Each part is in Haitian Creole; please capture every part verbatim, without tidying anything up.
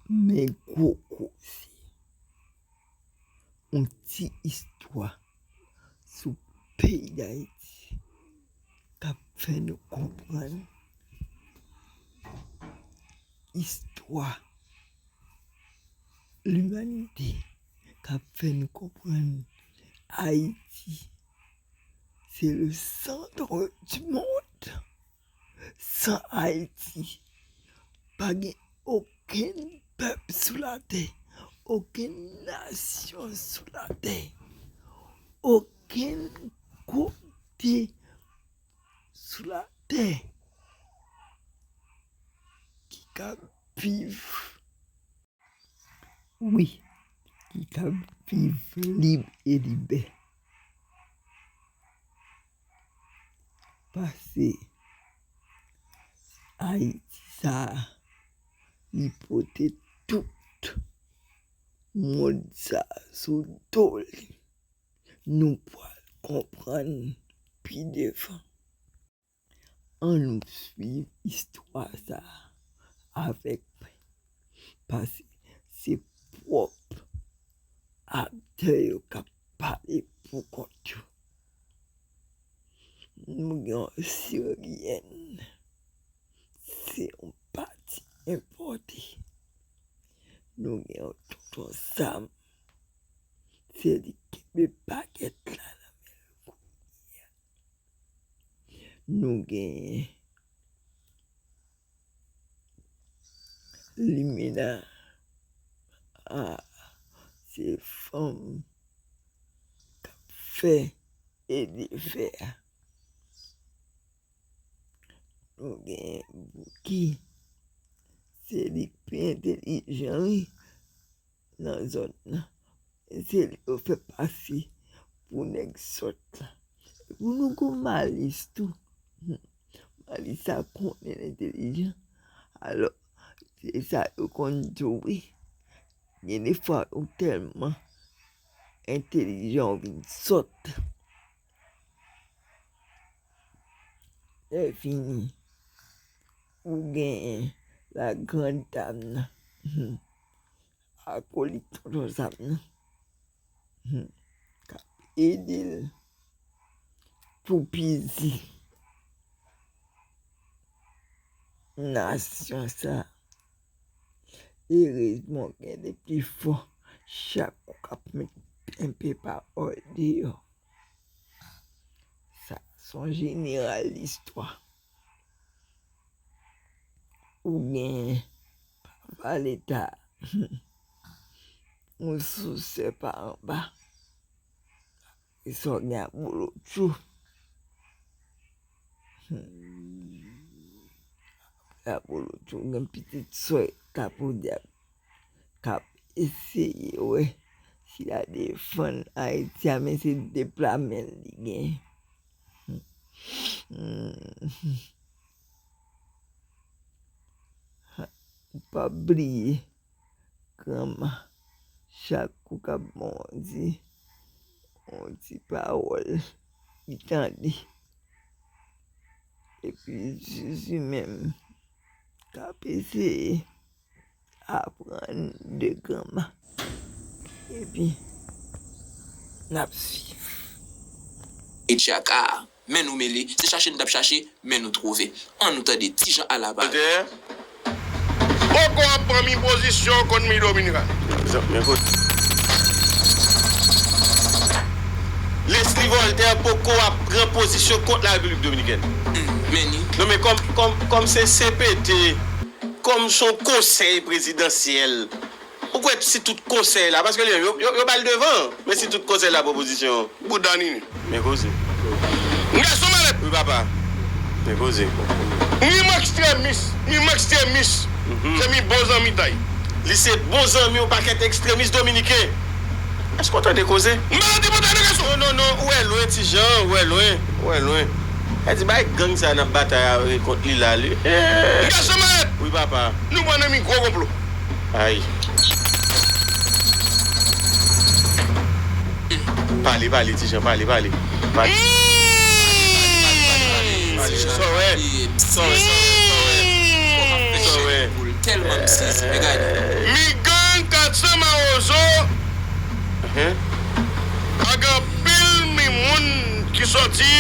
Men gwo koze. Yon ti istwa sou peyi Dayiti k ap fè nou konprann istwa limanite, k ap fè nou konprann Ayiti se le centre du monde. San Ayiti, pa gen okenn pèp sou latè, okenn nasyon sou latè, okenn kote sou latè ki ka viv, wi, ki ka viv lib e libè. Pase Ayiti sa a, li pote tout mond sa a sou do li. Nou pral konprann pi devan. Ann nou swiv istwa sa a avèk mwen, paske se pwòp aktè yo k ap pale pou kont yo. Nou gen yon siryèn, se yon pati enpòte. Nou gen yon tonton Sam, se li k kenbe pakèt la nan men l kounye a. Nou gen limena a, se fanm k ap fè e defè a. Nou gen Bouki, se li k pi entèlijan wi nan zòn nan. Se li yo fè pase pou nèg sòt la. Epi nou gen Malis tou. Malis sa konnen l entèlijan. Alò, se sa yo konn di w wi. Gen de fwa ou tèlman entèlijan ou vin sòt. Lè fini, ou gen la grande dame nan. Akolit tonton Sam nan. Hmm. K ap ede l toupizi nasyon sa. Erezman, gen de pifò chak kou k ap met enpe pawòl deyò. Sa se yon jeneral istwa. Ou gen papa Leta, yon sousè pa anba. Apre sa, w gen Abolotcho. Apre Abolotcho, w gen pitit sè Kapodyab k ap eseye wè si l a defann Ayiti a, men se de pla men li gen. Hmm. Ou p ap bliye granma, chak kou k ap ban w yon ti, yon ti pawòl, li tande. Epi Zuzu menm k ap eseye aprann de granma. Epi, n ap swiv. E tchaka, men nou mele, se chache n t ap chache, men nou twouve. Ann nou tande Ti Jan Alaba. Poko ap pran mi pozisyon kont mi Dominikani. Leslie Voltaire poko ap pran pozisyon kont la Repiblik Dominikèn. Men ni. Non, men kòm, kòm, kòm se C P T, kòm se yon konsèy prezidansyèl, ou kwè si tout konsèy la, paske yo, yo, yo ba l devan, men si tout konsèy la pran pozisyon. Bouda Nini. Men koze. Gason malèt. Wi, papa. Men koze. Ni m ekstremis, ni m ekstremis. Mhm. Se mi bon zanmi tay. Li se bon zanmi yon pakèt ekstremis dominiken. Èske w tande koze? M pa tande pòtay nan gason. Non, non, non, ou wè lwen, Ti Jan, ou wè lwen, ou wè lwen. Sa di bay gang sa n ap batay avè kont li la, li. Eh! Gason malèt. Wi, papa. Nou pran nan mi gwo konplo. Ay. Pale, pale, Ti Jan, pale, pale. Pale. Pale, pale, pale, pale. Sa w wè? Sa w wè, sa w wè, sa w wè? Sa w wè? Tèlman m sezi, men gade. Mi gang kat san Mawozo, ak anpil mi moun ki soti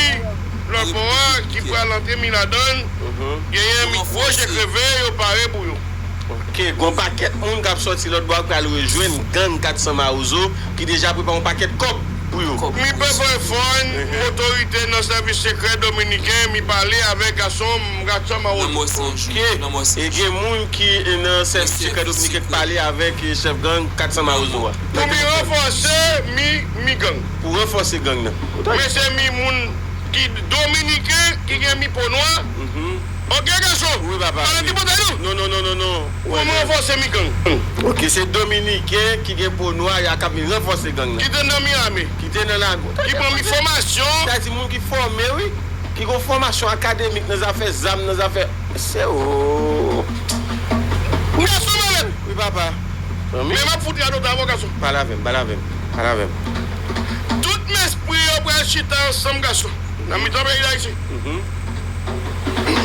lòt bò a ki pral antre mi ladan l, genyen mi gwo je kreve, yo pare pou yo. Ok, gon pakèt moun k ap sòti lòt bò a k pral rejwenn gang kat san Mawozo ki deja prepare yon pakèt kòb pou yo. Mi pèp Fòn, otorite nan sèvis sekrè dominiken, mi pale avèk gason m kat san Mawozo. E gen moun ki nan sèvis sekrè dominiken k pale avèk chèf gang kat san Mawozo a. Pou mi ranfòse mi, mi gang. Pou ranfòse gang nan. Men se mi moun ki dominiken, ki gen mi po nwa. Ok, gason? Wi, papa. Pa nan ti bòtay, non? Non, non, non, non, non. Pou mwen ranfòse mi gang. Ok, se dominiken ki gen po nwa, y a k ap vin ranfòse gang nan. Ki te nan mi ame. Ki te nan lago. Ki pran mi fòmasyon. Sa di moun ki fòme, wi. Ki gon fòmasyon akademik nan zafè zam, nan zafè. Se o. Gason malèt. Wi, papa. Men m ap fout radòt avè w, gason. Pale avè m, pale avè m. Pale avè m. Tout mespri yo pral chita ansanm, gason. Nan mitan peyi Dayiti.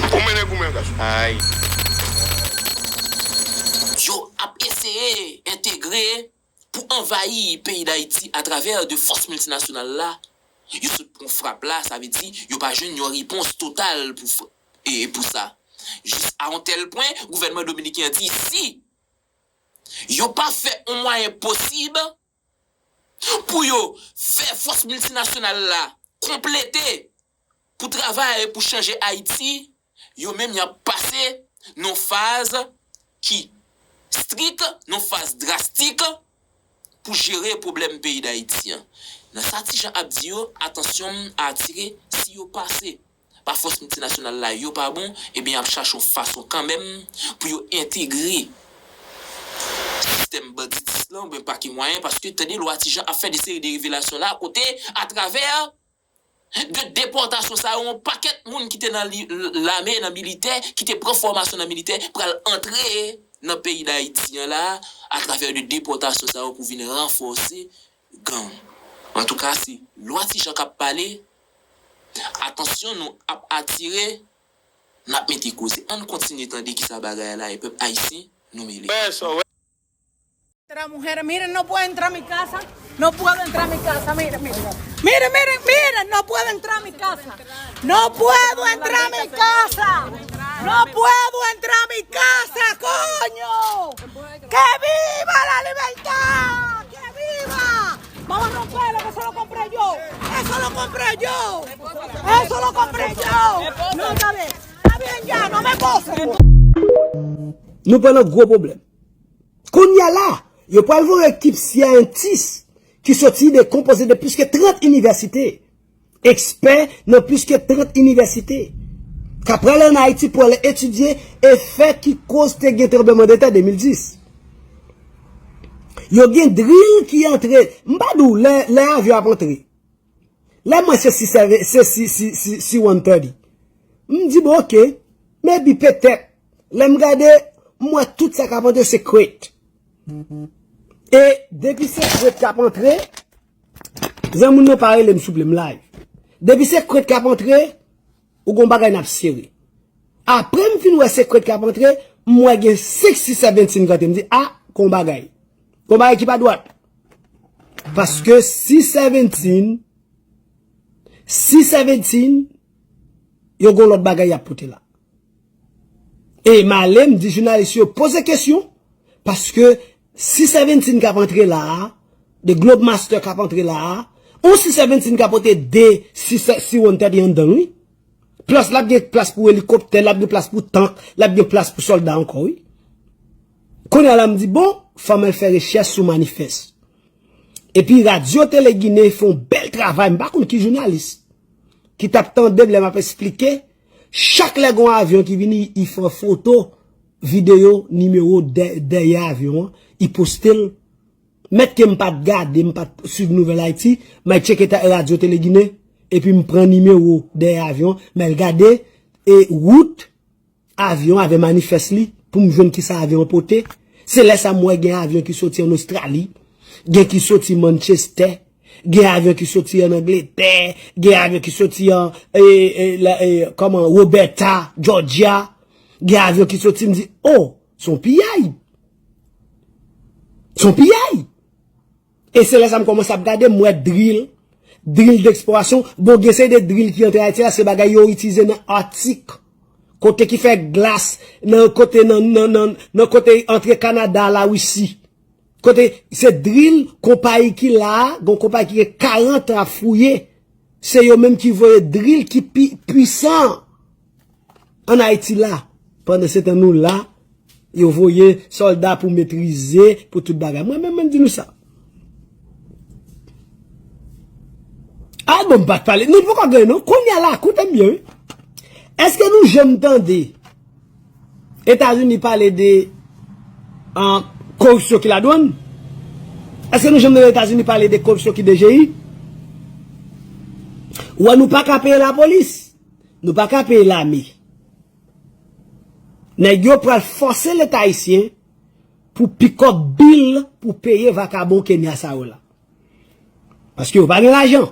Ou mennen goumen, gason. Ay. Yo ap eseye entegre pou anvayi peyi Dayiti atravè de fòs miltinasyonal la. Yo sot pran frap la, sa vle di yo pa jwenn yon repons total pou, e, pou sa. Jis a yon tèl pwen, gouvènman dominiken an di si yo pa fè yon mwayen posib pou yo fè fòs miltinasyonal la konplete pou travay pou chanje Ayiti, yo menm y ap pase nan faz ki strik, nan faz drastik pou jere pwoblèm peyi Dayiti an. Nan sa ti jan ap di yo, atansyon m atire, si yo pase pa fòs miltinasyonal la yo pa bon, ebyen y ap chache yon fason kanmenm pou yo entegre sistèm banditis lan oubyen pa ki mwayen, paske tande lwa ti jan ap fè de seri de revelasyon la kote atravè de depòtasyon sa yo, yon pakèt moun ki te nan lame, nan militè, ki te pran fòmasyon nan militè, pral antre nan peyi Dayiti an la, atravè de depòtasyon sa yo pou vin ranfòse gang. Antouka, se lwa ti jan k ap pale, atansyon nou ap atire, n ap mete koze. Ann kontinye tande kisa bagay la ye, pèp ayisyen, nou mele. Entrar mujeres, miren, no puedo entrar a mi casa, no puedo entrar a mi casa, miren, miren. Miren, miren, miren, no puedo entrar a mi casa. No puedo entrar a mi casa. No puedo entrar a mi casa, coño. Que viva la libertad. Que viva. Vamos a romperlo, que eso lo compré yo. Eso lo compré yo. Eso lo compré yo. No, está bien. Está bien ya, no me poses. Nou pran nan gwo pwoblèm. Kounye a la, yo pral voye ekip syantis ki soti de konpoze de plis ke trant inivèsite, ekspè nan plis ke trant inivèsite, k ap pral ann Ayiti pou al etidye efè ki koz te gen tranblemanntè de mil dis. Yo gen dril ki antre, m pa di w lè, lè avyon ap antre. Lè m wè se C one thirty, m di bon, ok, maybe, petèt. Lè m gade, m wè tout sa k ap antre se krèt. E depi se krèt k ap antre, zanmi nou pa rele m souple, m live. Depi se krèt k ap antre, ou gon bagay n ap sere. Apre m fin wè se krèt k ap antre, m wè gen senk, sis, seventeen k antre, m di, a, gon bagay. Gon bagay ki pa dwat. Paske six seventeen, six seventeen, yo gon lòt bagay y ap pote la. E m ale, m di jounalis yo poze kesyon, paske six seventeen k ap antre la a, de Globemaster k ap antre la a, yon six seventeen ka pote de six, six one thirty anndan l, wi. Plis l ap gen plas pou elikoptè, l ap gen plas pou tank, l ap gen plas pou sòlda ankò, wi. Kounye a la, m di, bon, fò m al fè rechèch sou manifès. Epi Radyo Tele Ginen fè yon bèl travay, m pa konn ki jounalis ki t ap tande m lè m ap esplike, chak lè gon avyon ki vini, li fè foto, videyo, nimewo dè-, dèyè avyon an, li poste l. Mèt ke m pa t gade, m pa t swiv Nouvèl Ayiti, m al tcheke ta-, Radyo Tele Ginen, epi m pran nimewo dèyè avyon, m al gade, e wout avyon avè manifès li pou m jwenn kisa avyon an pote. Se lè sa m wè gen avyon ki soti ann Ostrali, gen ki soti Manchester, gen avyon ki soti ann Angletè, gen avyon ki soti an, e, e, la, e, kòman, Roberta, Georgia, gen avyon ki soti, m di, o, Se yon piyay. Se yon piyay. E se lè sa m kòmanse ap gade, m wè drill, drill d'exploration. Bon, gen seri de drill ki antre Ayiti la, se bagay yo itilize nan Arctique. Kote ki fè glas, nan kote, nan, nan, nan, nan kote antre Kanada, Larisi. Kote, se drill konpayi ki la a, gon konpayi ki gen karant an ap fouye. Se yo menm ki voye drill ki pi pwisan ann Ayiti la. Pandan se tan nou la, yo voye sòlda pou metrize, pou tout bagay. Mwen menm, mwen di nou sa. A bon, m pa t pale. Nou poko gen non. Kounye a la, koute m byen, wi. Èske nou janm tande Etazini pale de, an, koripsyon ki ladwann? Èske nou janm tande Etazini pale de koripsyon ki D G I? Ou wè, nou pa ka peye lapolis. Nou pa ka peye lame. Nèg yo pral fòse Leta ayisyen pou pikòp bil pou peye vakabon Kenya sa yo la. Paske yo pa gen lajan.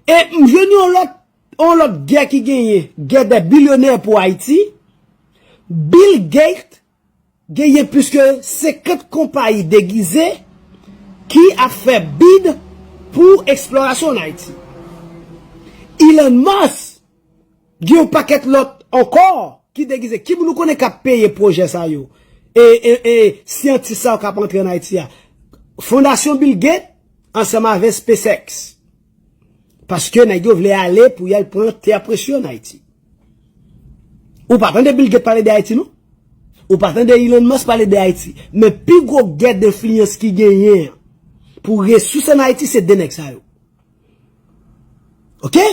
E m jwenn yon lòt, yon lòt gè ki genyen, gè dè bilyonè pou Ayiti. Bill Gates genyen plis ke senkant konpayi degize ki ap fè bid pou eksplorasyon ann Ayiti. Elon Musk gen yon pakèt lòt ankò ki degize. Ki moun nou konnen k ap peye pwojè sa yo? E, e, e syantis sa yo k ap antre ann Ayiti a? Fondasyon Bill Gates ansanm avè SpaceX. Paske nèg yo vle ale pou y al pran tè presye ann Ayiti. Ou pa tande Bill Gates pale de Ayiti, non? Ou pa tande Elon Musk pale de Ayiti. Men pi gwo gè denfliyans ki genyen an pou resous ann Ayiti, se de nèg sa yo. Oke?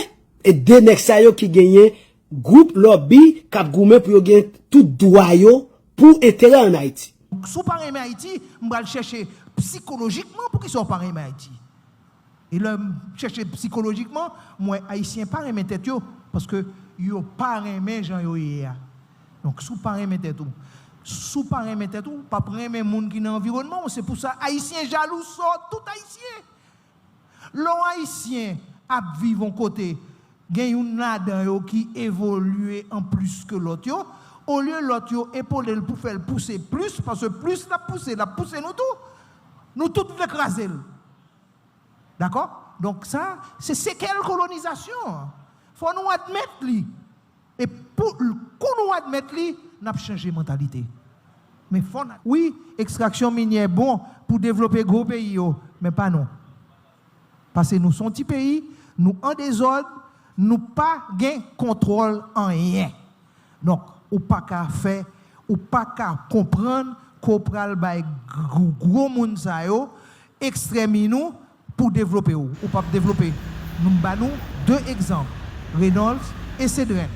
E de nèg sa yo ki genyen gwoup lòbi k ap goumen pou yo gen tout dwa yo pou enterè ann Ayiti. Si w pa renmen Ayiti, m pral chèche sikolojikman poukisa w pa renmen Ayiti. E lè m chèche sikolojikman, m wè Ayisyen pa renmen tèt yo, paske yo pa renmen jan yo ye a. Donk, si w pa renmen tèt ou, si w pa renmen tèt ou, w p ap renmen moun ki nan anviwònman w. Se pou sa Ayisyen jalou sou tout Ayisyen. Lè yon Ayisyen ap viv yon kote, gen youn ladan yo ki evolye an plis ke lòt yo, olye lòt yo epole l pou fè l pouse plis, paske plis l ap pouse, l ap pouse nou tou. Nou tout vle kraze l. Dakò? Donk sa, se sekèl kolonizasyon an. Fò nou admèt li. E pou, kou nou admèt li, n ap chanje mantalite. Men fò n, wi, ekstraksyon minyè bon pou devlope gwo peyi yo, men pa nou. Paske nou se yon ti peyi, nou an dezòd, nou pa gen kontwòl anyen. Donk, ou pa ka fè, ou pa ka konprann ke w pral bay gwo, gwo moun sa yo ekstrèmi nou pou devlope w. Ou p ap devlope. Nou, m ba nou de egzanp, Reynolds e Sedren.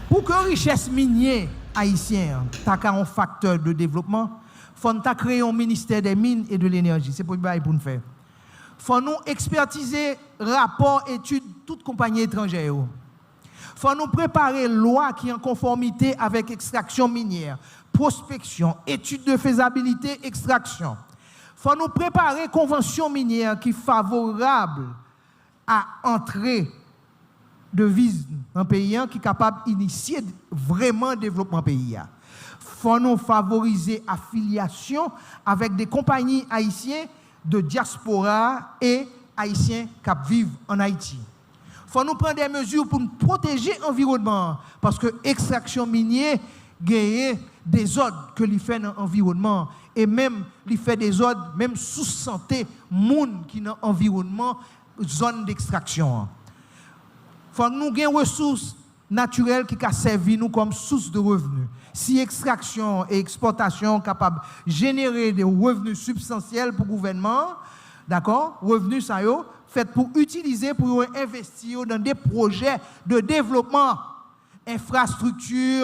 Pou ke richès minye ayisyen an ta ka yon faktè de devlopman, fò n ta kreye yon ministè dè min e de lenèji. Se premye bagay pou n fè. Fò nou ekspètize rapò etid tout konpayi etranjè yo. Fò nou prepare lwa ki an konfòmite avèk ekstraksyon minyè, pwospeksyon, etid de fezabilite ekstraksyon. Fò nou prepare konvansyon minyè ki favorab a antre deviz nan peyi an, ki kapab inisye vrèman devlopman peyi a. Fò nou favorize afilyasyon avèk de konpayi ayisyen de dyaspora a e Ayisyen k ap viv ann Ayiti. Fò nou pran de mezi pou n pwoteje anviwònman an, paske ekstraksyon minye genyen dezòd ke li fè nan anviwònman an, e menm li fè dezòd menm sou sante moun ki nan anviwònman zòn dekstraksyon an. Fò nou gen resous natirèl ki ka sèvi nou kòm sous de revni. Si ekstraksyon e ekspòtasyon kapab jenere de revni sibstansyèl pou gouvènman an, dakò, revni sa yo fèt pou itilize pou yo envesti yo nan de pwojè de devlopman, enfrastrikti,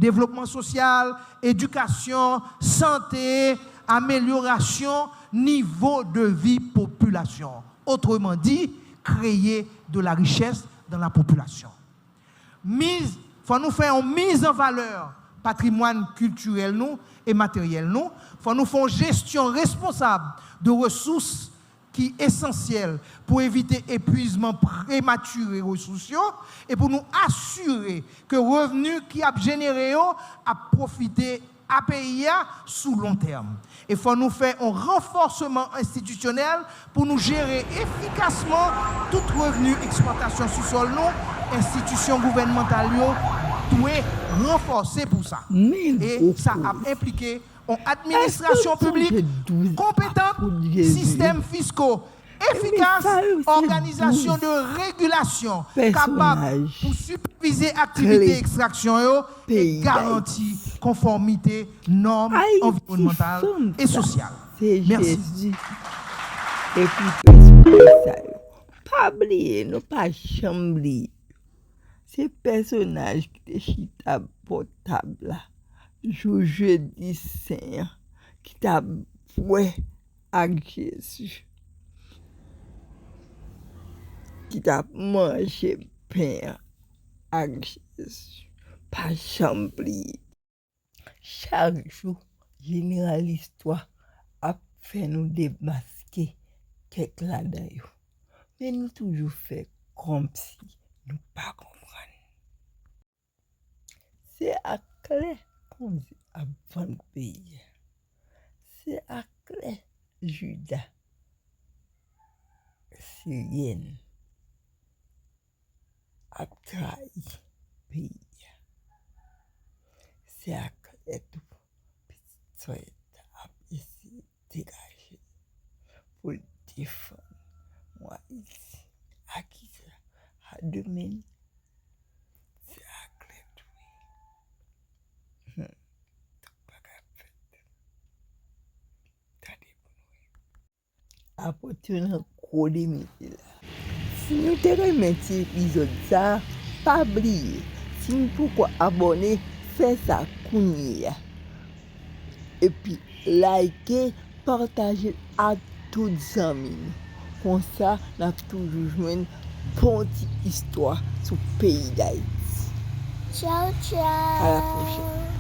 devlopman sosyal, edikasyon, sante, amelyorasyon nivo de vi popilasyon. Autrement dit, créer de la richesse dans la population. Miz, fò nou fè yon miz an valè patrimwàn kiltirèl nou e materyèl nou. Fò nou fè yon jesyon responsab de resous ki esansyèl pou evite epwizman prematire resous yo e pou nou asire ke revni ki ap jenere yo ap pwofite a peyi a sou lon tèm. E fò nou fè yon ranfòsman enstitisyonèl pou nou jere efikasman tout revni eksplwatasyon sou sòl nou. Enstitisyon gouvènmantal yo dwe ranfòse pou sa. E sa ap enplike yon administrasyon piblik konpetan, sistèm fisko efikas, òganizasyon de regilasyon kapab pou sipèvize aktivite ekstraksyon yo e garanti konfòmite nòm anviwònmantal e sosyal. Mèsi. Epi pèsonaj sa yo. Pa bliye, nou pa janm bliye. Se pèsonaj ki te chita bò tab la jou Jedi Sen an, ki t ap bwè ak Jezi, ki t ap manje pen an ak Jezi. Pa janm bliye. Chak jou, jeneral istwa ap fè nou demaske kèk ladan yo. Men nou toujou fè kòmsi nou pa konprann. Se ak klè Bondye ap vann peyi a. Se ak klè Jida Siryèn ap trayi peyi a. Se ak klè tou pitit sòy ap eseye degaje l pou l defann mwa isi. A kisa? A demen? Se ak klè tou wi. Hmm. Tout bagay ap fèt. Tande pou nou wè. Apot yo nan gwo limite la. Si nou te renmen ti epizòd sa a, pa bliye, si nou poko abòne, fè sa kounye a. Epi like, pataje l ak tout zanmi nou. Konsa, n ap toujou jwenn bon ti istwa sou peyi Dayiti. Tchaw, tchaw. A la pwochèn.